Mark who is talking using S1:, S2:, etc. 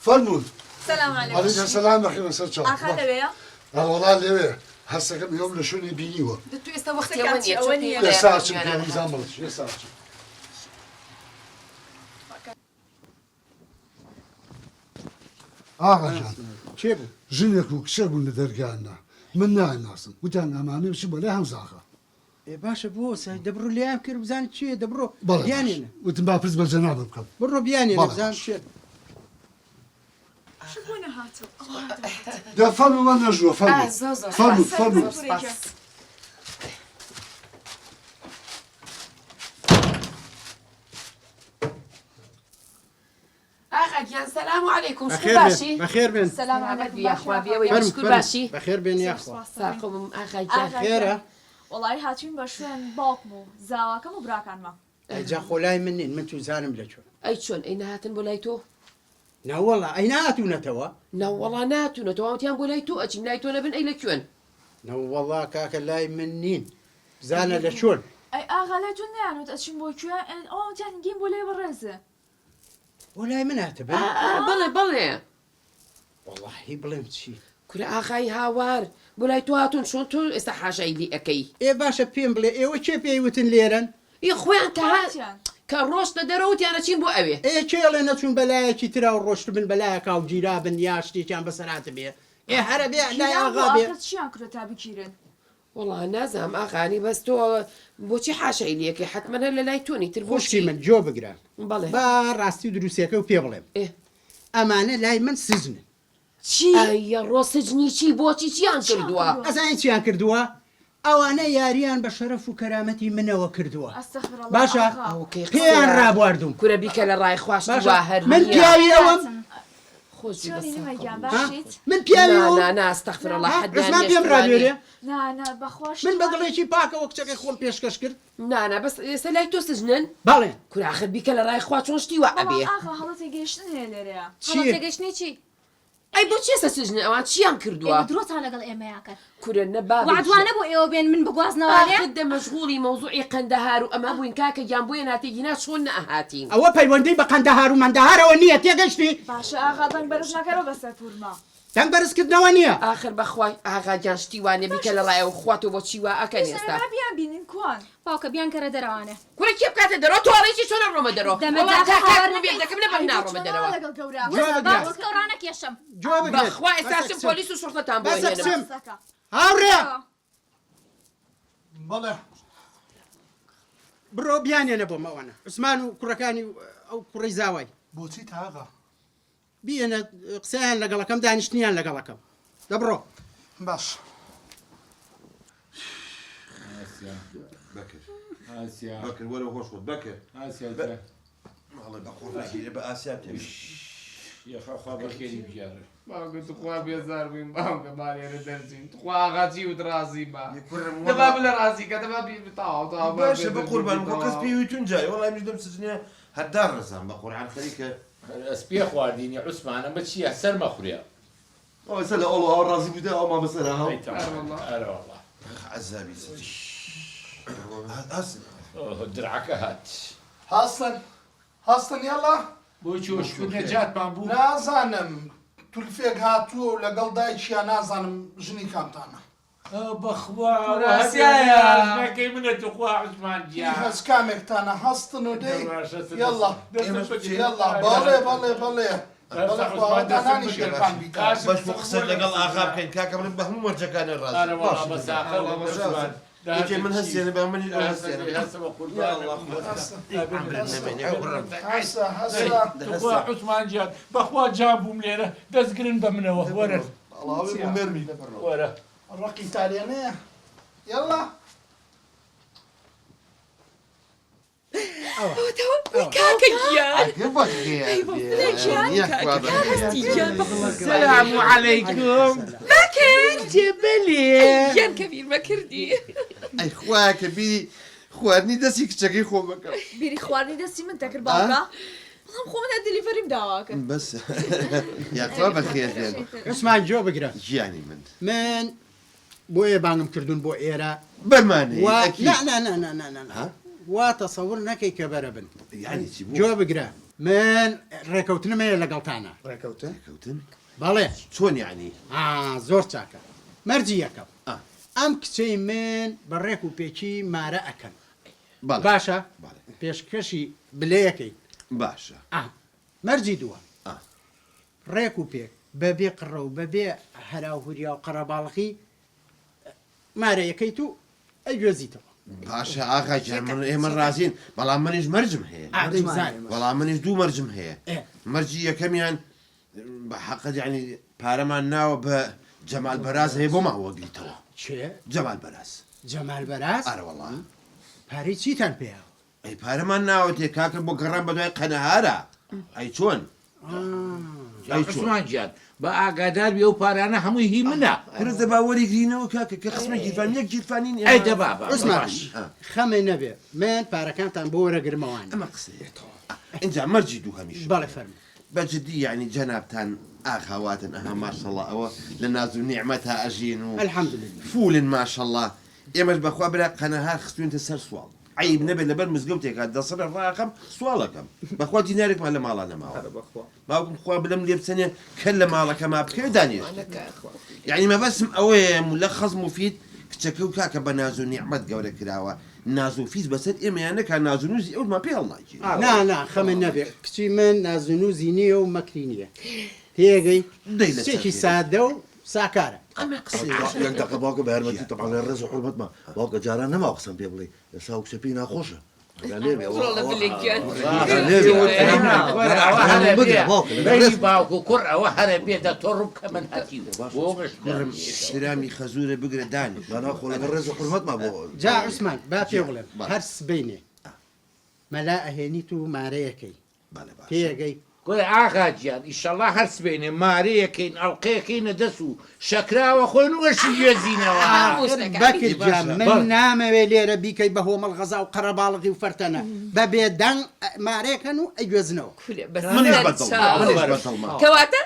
S1: فەرموون.
S2: سلام علیکم.
S1: علیکم سلام بەخێر سەر چاو.
S2: ئاخا لەوێیە؟
S1: ئەوەڵا لەوێ هەستەکەم ئێوەم لە شوێنێ بینیوە.
S3: دە تو ئێستا وەختی ئەوە نییە
S2: ئەوە نییە.
S1: ئێستا ئەچم پێم بزانم بڵێ چی ئێستا ئەچم. ئاغا جان
S4: کێ بوو؟
S1: ژنێک و کچێک بوون لە دەرگایان نا من نایانناسم وتیان ئەمانەی بچن بۆ لای هەمزاغا.
S4: ئێ باشە بۆ سە دەبڕۆ لێیان بکەر بزانە چییە دەبڕۆ
S1: بەڵێ باش
S4: بیانێنە.
S1: وتم با پرس بە جەنابت بکەم.
S4: بڕۆ بیانێنە
S1: بەڵێ
S4: بزانم
S1: باش.
S4: چییە.
S2: چ بۆ نەهاتوو؟ ئەوە هاتەوە هاتەوە.
S1: دە فەرموو من نەژووە
S3: ئا
S1: فەرموو
S3: زۆر زۆر
S1: فەرموو
S3: سپاس
S1: فەرموو.
S3: زۆر سپاس. ئاغا گیان سەلام عەلەیکوم شکور
S4: بەخێر بێن
S3: باشی
S4: بەخێر بێن.
S2: سلام
S3: سەلامەت
S2: علیکم
S3: بی
S2: باشی
S3: یاخوا
S2: ئاغا
S3: بێوەی
S4: فەرموو
S3: شکور
S4: فەرموو
S3: باشی
S4: بەخێر بێن
S2: زۆر
S4: یاخوا.
S2: سپاس
S3: ساقبم ئاغا گیان
S2: ئاغا
S4: خێرە؟
S2: گیان وەڵایی هاتووین بە شوێن باوکم و زاواکەم و براکانما.
S4: ئەی جا خۆ لای من نین من توزانم لە کوێن.
S3: ئەی چۆن ئەی نەهاتن بۆ لای تۆ؟
S4: نەوەڵا ئەی نەهاتوونەتەوە؟
S3: نەوەڵا نەهاتوونەتەوە وتیان بۆ لای تۆ ئەچین لای تۆ نەبن ئەی لە کوێن؟
S4: نەوەڵا کاکە لای من نین بزانە لە کوێن.
S2: ئەی ئاغا لای تۆ نەیانوت ئەچین بۆ کوێ؟ ئەوان وتیان گەین بۆ لای بەڕێزێ.
S4: بۆ لای من هاتبن؟
S3: بەڵێ بەڵێ.
S4: وەڵاهی بڵێم چی؟
S3: کورە ئاغای هاوار بۆ لای تۆ هاتوون چۆن تۆ ئێستا حاشای لی ئەکەی؟
S4: ئێ باشە پێم بڵێ ئێوە کێ پێی وتن لێرەن؟
S3: ئی خۆیان کە کە ڕۆشتنە دەرەوە وتیان ئەچین بۆ ئەوێ.
S4: ئێ کێ ئەڵێ نەچوون بە لایەکی ترا و ڕۆشتبن بە لایەکا و گیرابن یا شتێکیان بەسەر هاتبێ؟ ئێ هەرە بێ لای
S2: گیران بۆ
S4: ئاغا بێ.
S2: ئاخر چیان کردوە تا بگیرن؟
S3: وەڵا نازانم ئاغانی بەس تۆ بۆچی حاشای لی ئەکەی حەتمەن هەر لە لای تۆنی تر
S4: خوشکی
S3: بۆچی؟
S4: من گۆ بگرە
S3: بەڵێ.
S4: با ڕاستی و دروستیەکەو پێ بڵێم
S3: ئێ.
S4: ئەمانە لای من سجنن.
S2: چی؟
S3: ئەیەڕۆ سجنی چی بۆچی چیان
S2: چیان
S3: کردووە؟
S2: کردووە؟
S4: ئەزانی چیان کردووە؟ ئەوانە یاریان بە شەرەف و کەرامەتی منەوە کردووە
S2: استغفر اللە
S4: باشە
S2: ئاغا.
S3: ئەوە کەی
S4: پێیان
S3: قسەیە
S4: ڕابواردووم
S3: کورە بیکە لە ڕای خوا شتی
S4: باشە
S3: وا هەر
S4: من
S3: نییە.
S4: پیاوی ئەوەم
S2: هاتم.
S3: خۆش بی
S2: چۆنی
S3: بەس
S2: نمە گیان
S3: ساقە
S4: ها
S2: باشیت؟
S4: من پیاوی
S3: نا
S4: ئەوم
S3: نا نا استغفر
S2: نا
S3: اللە
S4: ها
S3: حەدیان
S4: عوسمان
S3: نییە
S4: پێم
S3: شتی وا نییە.
S4: ڕابوێرێ
S2: نا نا بەخوا
S4: من
S2: شتی
S4: بە
S2: وا نییە.
S4: دڵێکی پاکەوە کچەکەی خۆم پێشکەش کرد
S3: نا نا بەس ئێستا لای تۆ سجنن؟
S4: بەڵێ.
S3: کورە ئاخر بیکە لە ڕای خوا چۆن شتی وا
S2: بەڵام
S3: ئەبێ؟
S2: ئاغا هەڵە تێگەیشتن هەیە لێرەیا.
S4: چی؟
S5: هەڵە تێگەیشتنی چی؟
S3: ئەی بۆچی ئێستا سجنن ئەوان چیان کردووە؟
S5: ئێوە درۆتان لەگەڵ ئێمەیا کرد.
S3: کورە نە بابە
S5: وەعد
S3: گیان.
S5: وانەبوو ئێوە بێن من بگوازنەوە لێ؟
S3: ئاخر دە مەشغوڵی مەوزوعی قەندەهار و ئەمە بووین کاکە گیان بۆیە ناتێگینا چۆن نەئەهاتین.
S4: ئەوە پەیوەندی بە قەندەهار و مەندەهارەوە نییە تێگەشتی؟
S2: باشە ئاغا دەنگ بەرز مەکەرەوە بەسەر پورما.
S4: دەنگ بەرز کردنەوە نییە.
S3: ئاخر بەخوا ئاغا گیان شتی وا نیە بیکە لە ڕای ئەو خوا تۆ بۆچی وا ئەکەن
S2: ئێستا
S3: ئێستا.
S2: با بیان بینین کوان.
S5: باوکە بیان کەرە دەرەوانێ.
S3: کورە کێ بکاتە دەرەوە تۆ ئەڵێی چی چۆن ئەڕۆمە دەرەوە
S5: دەمە
S3: وەڵا
S5: داخ
S3: تا
S5: هاوار
S3: کاک
S5: نەکەی.
S3: مبێردەکەم نەبم
S2: ئەی بۆ
S3: ناڕۆمە
S2: چۆن وا
S3: دەرەوە.
S2: لەگەڵ گەورە
S4: جواب
S2: ئەکەن؟
S4: بگرە.
S5: باوکت کەو ڕانەکێشم.
S4: جواب بگرە.
S3: بەخوا ئێستا
S4: بەسە
S3: ئەچم
S4: کچم.
S3: پۆلیس و شوڕتەتان بۆ
S4: بەسە
S3: ئەهێنم.
S4: کچم.
S2: بەسەکە.
S4: هاوڕێ.
S1: بەڵێ.
S4: بڕۆ بیانێنە بۆم ئەوانە عوسمان و کوڕەکانی و ئەو کوڕەی زاوای.
S1: بۆچی تاغا؟
S4: بیەنە قسەیان لەگەڵەکەم دانیشتنیان لەگەڵەکەم دە بڕۆ.
S1: باش.
S6: ئاسیا
S7: بەکر
S6: ئاسیا
S7: بەکر وەرە هۆش خۆت بەکر
S6: ئاسیا
S7: بە
S6: جان
S7: ماڵێ بە قوڕ نەگیرێ بە ئاسیا تێ
S6: یەخە خوا بەخێری بگێڕێ.
S8: باوکە توخوا بێزار بووین باوکە با لێرە دەرچین توخوا ئاغا چی وت ڕازی بە
S7: یە کوڕم
S8: دەبا
S7: وەڵا
S8: بلە ڕازی کە دەبا بی تەواو تەواو با
S7: باشە
S8: بێ
S7: بە
S8: دەرچین
S7: قوربانم خۆ کەس
S8: تەواو.
S7: پێی وتون جارێ وەڵا منیش لەم سجنە هەر داڕزام بە قورعان خەریکە
S6: ئەسپێ خواردینی عوسمان ئەمە چیە سەر مەخورێ.
S7: ئەوە سەر لە ئۆڵ ئاوە ڕازی بوویتە ئەو مامە سەرە ها.
S6: ئەی تەواو ئەرەوەڵا.
S7: ئەخ عەزابی سجن. هەستن.
S6: ئۆه درعەکە هات.
S9: هەستن هەستن یەڵا.
S6: بۆ چۆ شکور نەجاتمان بوو.
S9: نازانم تولفێک هاتووە و لەگەڵ دایکیا نازانم ژنی کامتانە.
S6: بەخوا
S8: کورە
S6: ئەوە
S8: ئاسیایە.
S6: ژنەکەی منە توخوا عوسمان گیان.
S9: هەز کامێکتانە هەستن و دەی
S6: باشە
S9: یەڵا
S6: دەستم بگرە.
S9: یەڵا بەڵێ بەڵێ بەڵێ بەڵێ خوا ئەوەتا نانیشێکان بیتە.
S7: باش بۆ قسە لەگەڵ ئاغا بکەین کاکە بڵێم بە هەموو مەرجەکانی ڕازیم.
S6: ئەرە وەڵا بەس ئاخر عوسمان
S7: یەکێ من هەستێنە بە منیش ئەو هەستێنم. یا ئەڵڵا خۆت نەمێنێ کوڕم.
S9: هەسە هەسە.
S6: توخوا عوسمان گیان بەخوا جام بووم لێرە دەستگرن بە منەوە وەرن.
S1: ئەڵاوێ بوو مەرمی.
S6: وەرە.
S9: ڕقی تالێنەیە یەڵا.
S3: کاکە گیان
S8: سلام علیکم
S3: بەکر
S8: جێبەلێ
S3: گیان کە بیرمە کردی
S7: ئەی خوایە کە بیری خواردنی دەستی کچەکەی خۆم بکەم
S2: بیری خواردنی دەستی من تەکرد باوکە بەڵام خۆ من هەر delivery م داوا کرد
S7: بەس یاخوا بەخێر بێن
S4: عوسمان گوێ بگرە
S7: گیانی من
S4: من بۆیە بانگم کردوون بۆ ئێرە
S7: بەرمانەیە
S4: و
S7: ئەکید
S4: نا نا نا نا نا نا نا
S7: ها
S4: وا تەسەور نەکەی کە بەرە بن
S7: یعنی چی بۆ
S4: گوێ بگرە. من ڕێکەوتنم هەیە لەگەڵتانە.
S1: ڕێکەوتن؟
S7: ڕێکەوتن؟
S4: بەڵێ.
S7: چۆن یەعنی؟
S4: ئا زۆر چاکە. مەرجی یەکەم. ئەم کچەی من بە ڕێک و پێکی مارە ئەکەن.
S7: بەڵێ.
S4: باشە؟
S7: بەڵێ.
S4: پێشکەشی بلەیەکەین.
S7: باشە.
S4: ئا مەرجی دووەم.
S7: ئا.
S4: ڕێک و پێک بە بێ قڕە و بە بێ هەراوهوریا و قەرەباڵغی مارەیەکەیت و ئەیگوێزیتەوە.
S7: باشە ئاغا گیان من ئێمە ڕازین بەڵام منیش مەرجم هەیە.
S4: ئا دەیزانم.
S7: وەڵا منیش دوو مەرجم هەیە.
S4: ئێ.
S7: مەرجی یەکەمیان بە حەقت یانی پارەمان ناوە بە جەمال بەراز هەیە بۆمان وەگریتەوە.
S4: کێ؟
S7: جەمال بەراز.
S4: جەمال بەراز؟
S7: ئەرە وەڵا.
S4: پارەی چیتان پێیاوە؟
S7: ئەی پارەمان ناوەتێ کاکە بۆ گەڕان بەدوای قەنەهارا ئەی چۆن؟ ئەی چۆن؟
S6: عوسمان گیان بە ئاگادار بی ئەو پارانە هەمووی هی منە.
S7: کورە دەبا وەریگرینەوە کاکە کە قسمێک گیرفان یەک گیرفانین ئێمە.
S6: ئەی دەبا با
S4: عوسمان
S6: باش.
S4: خەمێ نەبێ من پارەکانتان بۆ وەرەگرمەوانێ.
S7: ئەمە قسەیە ئینجا مەرجی دووهەمیشم
S4: بەڵێ فەرموو.
S7: بە جدی یەعنی جەنابتان ئاغاواتن ئەها ماشەڵا ئەوە لە ناز و نیعمەتا ئەژین و
S4: الحمدللە.
S7: فولن ماشەڵا ئێمەش بەخوا برا قەنەهار خستوینتە سەر سواڵ عەیب نەبێت لەبەر مزگەوتێکا دەسڕێ ڕاکەم سواڵەکەم بەخوا دینارێکمان لە ماڵا نەماوە باوکم خوا بلم لێ بسەنێ کەر لە ماڵەکەما بکەوێ دانیشت یعنی مەبەستم ئەوەیە ملخص مفید کچەکە و کاکە بە ناز و نیعمەت گەورە کراوە ناز و فیز بەسەر ئێمەیان نەکا ناز و نوزی ئەومان پێ هەڵناگیرێ.
S4: نا نا خەمت نەبێ کچی من ناز و نوزی نییە و مەکری نییە تێگەی
S7: دەی لە
S4: کچێکی
S7: چەرخێ.
S4: سادە و ساکارە.
S7: ئەمە قسەیە.
S10: یەک دەقە باوکە بە یارمەتی تەبعەن لە ڕێز و حورمەتما باوکە جاران نەماوە قسەم پێ بڵێی ئێستا ئەو کچە پێی ناخۆشە
S3: ڕۆڵە بلێ گیان.
S6: بەری باوک و کوڕ ئەوە هەرە بێ دە تۆ ڕوو بکە من هەتیو بۆ
S7: کوڕم ئیحترامی خەزوورە بگرە دانیش.
S10: نا خۆ لەگەڵ ڕێز و حورمەتما بۆ
S4: جا عوسمان با پێ بڵێم هەر سبەینێ مەلا ئەهێنیت و مارەیەکەی تێگەی.
S6: کورە ئاغا گیان ئیشەڵا هەر سبەینێ مارەیەکەین ئەڵقەیەکەینە دەس و شەکراوە خۆین و ئەشی گوێزینەوە.
S4: ئاخر بەکر گیان من نامەوێ لێرە بیکەی بە هۆمەڵ غەزا و قەرەباڵغی و فەرتەنە بە بێدەنگ مارەیەکەن و ئەیگوێزنەوە.
S3: کورە بەس کەواتە.